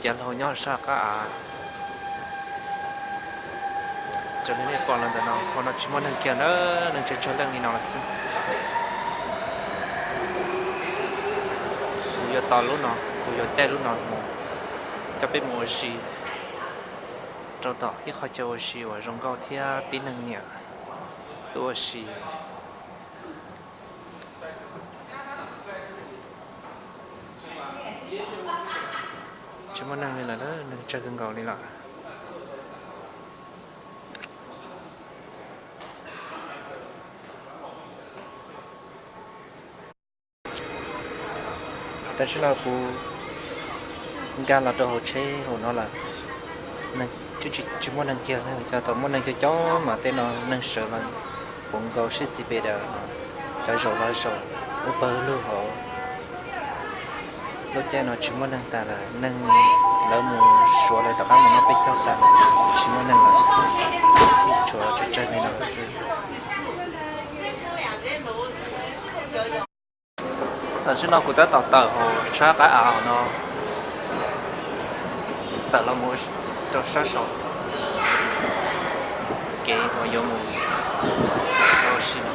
Cav laug nyob sab qab av. Raws li nej pom los ntawm no, hauv no tsis muaj neeg kiag na, neeg tsawg tsawg leej li no los xwb. Kuv yuav tos lub no, kuv yuav caij lub no mus coj peb mus ua si rau tom ib qhov chaw ua si uas zoo nkauj thiab tib neeg nyiam tuaj ua si. Tsis muaj neeg li lawm, neeg tsawg kawg nkaus li lawm. Tam sim no kuv nkag los rau hauv tsheb hauv no lawm, twb tsis muaj neeg kiag. Yog thaum muaj neeg coob coob mas tej no neeg sawv los puv nkaus sib txiv pes daws, cov zaum los zaum ub pawg lug hauv. Lub caij no tsis muaj neeg tas lawm, neeg lawv mus suav lawv rov qab mus noj peb caug tas lawm, tsis muaj neeg lawm, tshuav tsawg tsawg li no xwb. Tam sim no kuv tab tom tawm hauv sab qab av no, tawm los mus rau sab saum kev uas yuav mus rau ua si no.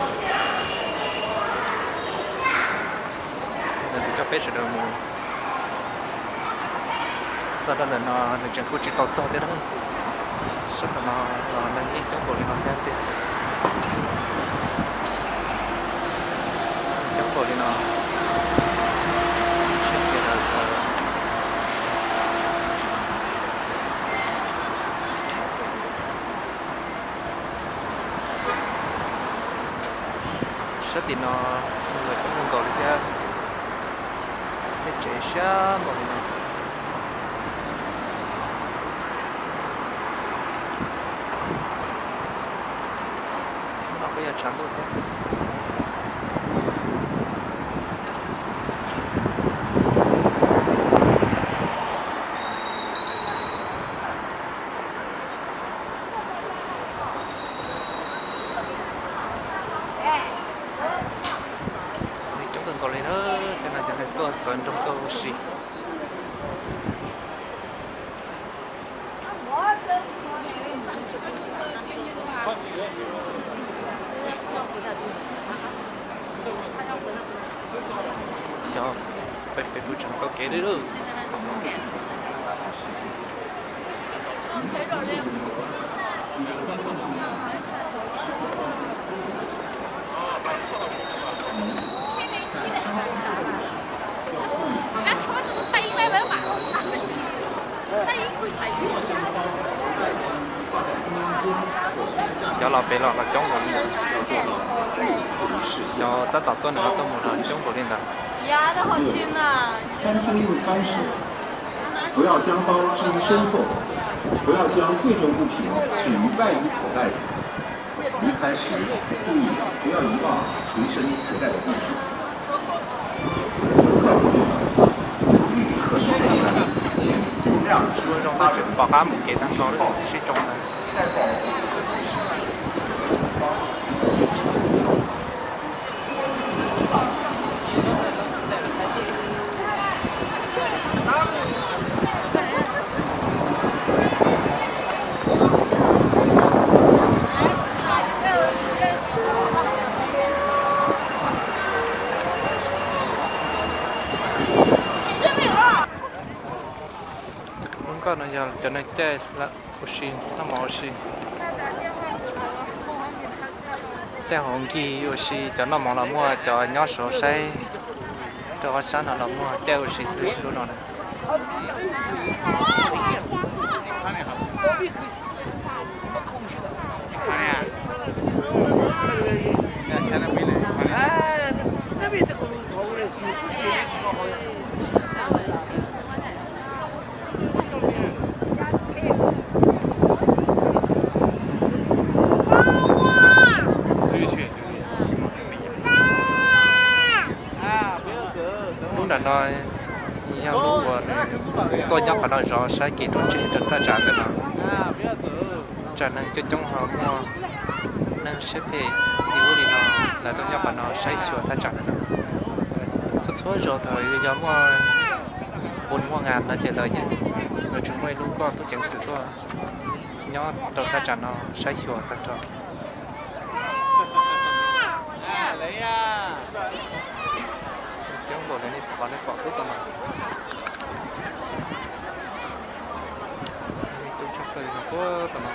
Kuv coj peb sawv daws mus. Txog rau ntawm no nws tseem kuj tsis tau txog thiab na. Sab tom no los neeg yeej coob npaum li no thiab tiag. Coob npaum li no. Sab tim no los coob kawg nkaus li thiab. Tej tsev siab npaum li no. Hnub no kuj yog tshav ntuj thiab. Neeg coob kawg nkaus li na, cov no cov neeg tuaj txawv nroog tuaj ua si. Xyov, peb peb kuj tseem tau kev li lawm. Cov los pem los los coob nkaus li ntawd. Cov tab tom tuaj nram no tuaj mus los coob nkaus li ntawd. 餐厅用餐时，不要将包置于身后，不要将贵重物品置于外衣口袋里。离开时，注意不要遗忘随身携带的物品。游客朋友们，旅客人员，请尽量 Zoo zoo tab tsis pom qab mus kev tag nrho, sib tsoo ntawd. Lub nkoj no yog cov neeg caij ua si, noj mov ua si. Caij hauv nkig ua si, cov noj mov los muaj, cov nyob saud saib rau ob sab no los muaj, caij ua si xwb lub no na. Lub nram no yog lub uas nws tuaj nyob qhov no zov saib kev ruaj ntseg rau thaj tsam ntawm no. Tsam neeg coob coob ho muaj neeg siab phem li ub li no, lawv tuaj nyob qhov no saib xyuas thaj tsam ntawm no. Txhua txhua zaus thaum yog muaj pus muaj ngas no ces lawv yeej Yuav tsum muaj ib lub nkoj tub ceev xwm tuaj nyob rau thaj tsam no saib xyuas tag nrho. Coob npaum li nej pom, nej pom pub tau no. Coob tshaj plaws no pub tau no.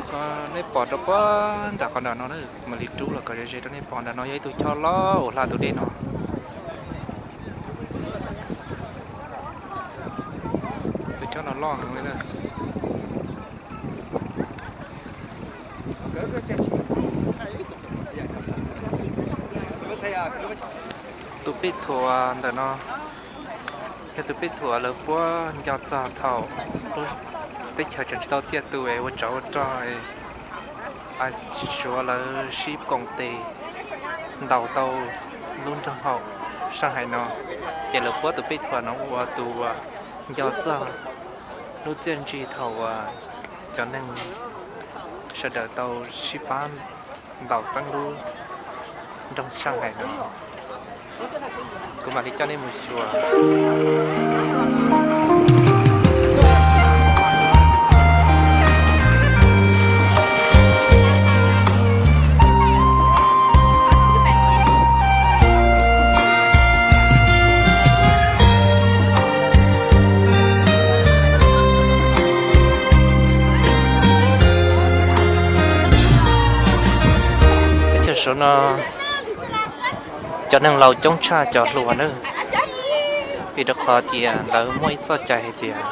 Qhov nej pom rau puag nram qhov nram no na, kuv mam li rub los kom ze ze rau nej pom. Nram no yog ib tug choj loj uas hla tus dej no. Tus choj no loj heev li na. Tus pej thuam ntawm no yog tus pej thuam lawv puab nco txog thaum lub teb chaws tseem tsis tau tiaj tus es ua tsov ua rog es Suav lawv sib koom tes ntaus tau lub nroog haum Saj Hais no, ces lawv puab tus pej thuam no ua tus uas nco txog lub txiaj ntsig thaum uas cov neeg sawv daws tau sib pab ntaus txeeb lub nroog Saj Hais no. Kuv mam li coj nej mus xyuas. Teb chaws Suav no cov neeg laus coob tshaj cov hluas na, vim rau qhov tias lawv muaj ib txoj cai hais tias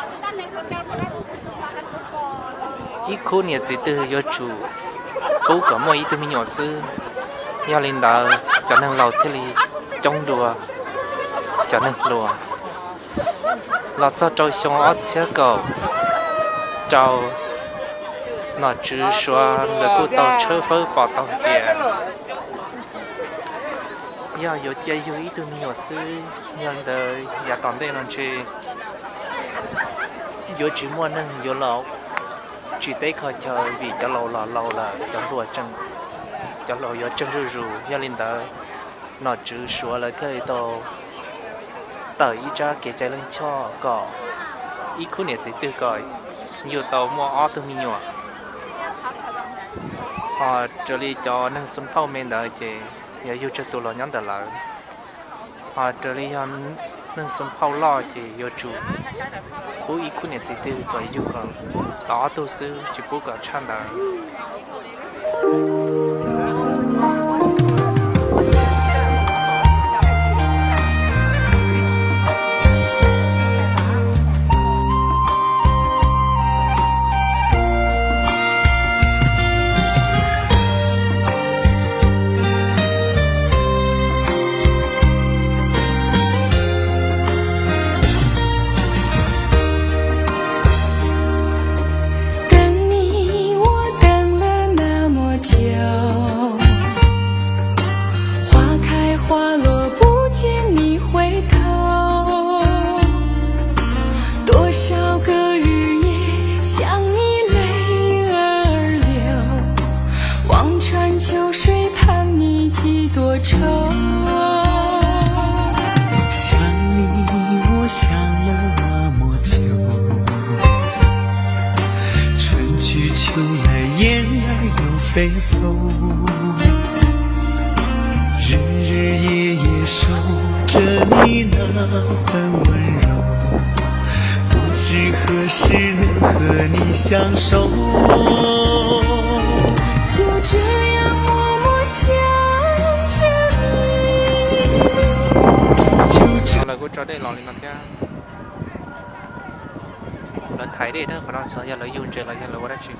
ib khub niam txiv twg yuav tsum pub kom muaj ib tug me nyuam xwb. Yog li ntawd cov neeg laus thiaj li coob dua cov neeg hluas. Los txog rau xyoo ob txhiab kaum rau, nom tswv Suav lawv kuj tau tshawb fawb pom tau hais tias yog yuav cia yug ib tug me nyuam xwb, yog li ntawd yav tom ntej no ntshe yuav tsis muaj neeg yuav los tsim teb kho chaw vim cov laus los laus lawm, cov hluas, cov laus yuav tsawg zuj zus. Yog li ntawd nom tswv Suav lawv thiaj li tau tawm ib tsab kev cai leej choj kom ib khub niam txiv twg kom yug tau muaj ob tug me nyuam. Ho raws li cov neeg xoo phauj me ntawd ces yog yug tsawg tus los nyob ntawm lawv. Ho raws li yog neeg xoo phauj loj ces yuav tsum pub ib khub niam txiv twg kom yug kom tau ob tug xwb, tsis pub kom tshaj ntawd. Lawv kuj tso dej los li no thiab. Lawv thaiv dej na, qhov no xyov yog lawv yug ntses los yog lawv ua dab tsi.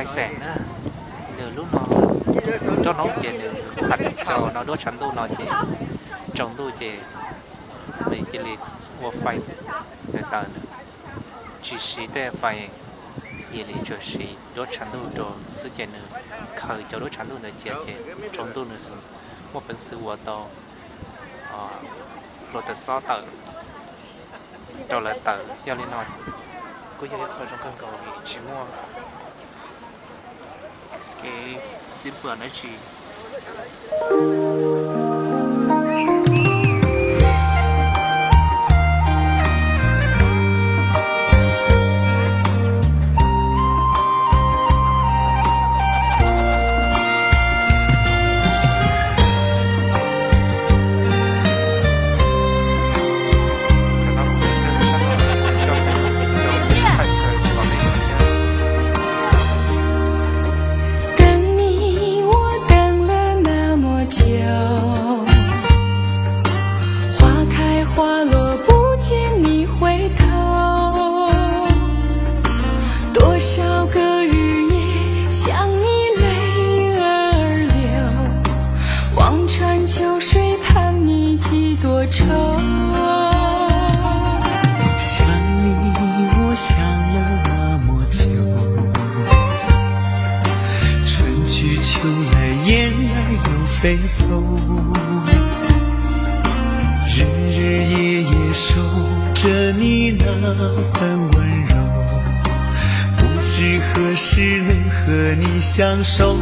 Xeem na, nws lub no, nroj noob ces nws hais cov no duab tshav ntuj no ces tsaus ntuj ces nws cia li ua fais nws tawm, tsis siv tej fais, cia li tsuas siv duab tshav ntuj rau xwb ces nws khaws cov duab tshav ntuj ntawd cia ces tsaus ntuj nws muaj peev xwm ua tau hluav taws xob tawm rau lawv tawm. Yog li no kuj yog ib qho zoo kawg nkaus vim tsis muaj kev xib pwm dab tsi.等你，我等了那么久，花开花落不见你回头，多少个日夜想你泪儿流，望穿秋水盼你几多愁。想你，我想了那么久，春去秋来，雁儿又飞走。日日夜夜守着你那份温柔，不知何时能和你相守。